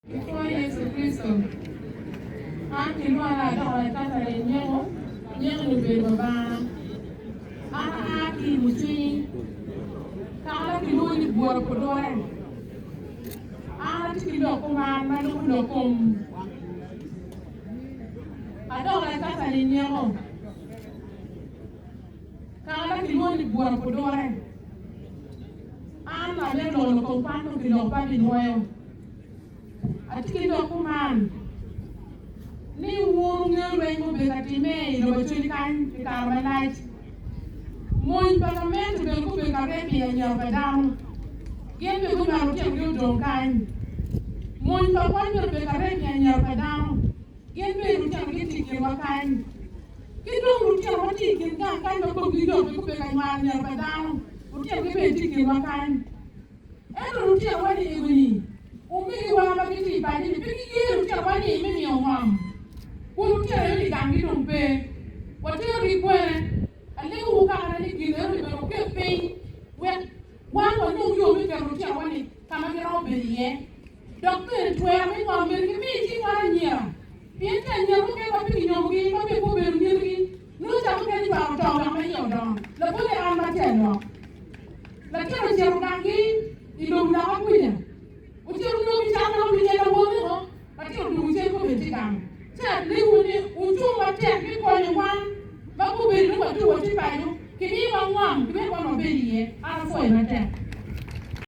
I kwo Yecu Kricito, an kilwonga adoko Lacatare Nyeko, Nyeko-ni obedo babana. An aa ki i Mucwinyi, kaka ma kilwongo ni Bworo Pudure. An atye ki lok kuman ma lubo lok kom adoko Lacatare Nyeko, kaka ma kilwongo ni Bworo Pudure. An amito loko lok kom kwan dong kiloko pe abinwoyo. Atye ki lok kuman ni wun wungeyo lweny ma obedo ka timme i lobo Acholi kany pi kare malac. Mony pa gamente bene gubedo ka rye pi anyira pa dano. Gin bene gunywalo lutinogi odong kany. Mony pa kony bene obedo ka rye pi anyira pa dano. Gin bene lutinogi tye i kinwa kany. Ki dong lutino ma tye i kin gang kany ma komgi yot bene gubedo ka nywalo anyira pa dano. Lutinogi bene tye i kinwa kany. Ento lutinowa ni ego-ni, omegiwa ma gitye i paco-ni pe giye lutinowa ni me miyo ngom, kun lutino aye ni ganggi dong pe. Waterogi kwene? Alegowu kakana ni gin eno-ni bene wuket piny wek wan wanong yo me keto lutinowa ni ka ma giromo bedo iye. Dok bene twero me ngom myero gimi ci wan anyira, pien ka anyira mukene ma pe kinyomogi ma bene pe obedo nyirgi, nongo ca mukene cwaro to wek ma iye odongo. Labolle an ma tye alok. Latin ocito ganggi i lobo loka kuca, ocito onongo gicato ma wi lyel awone-o, latin odwogo cen kobedi tye gang. Ci alego ni wucung matek me konyo wan ma gubedo ni watuko watye paco, kimiyowa ngom ki wek wan wabed iye. An apwoyo matek.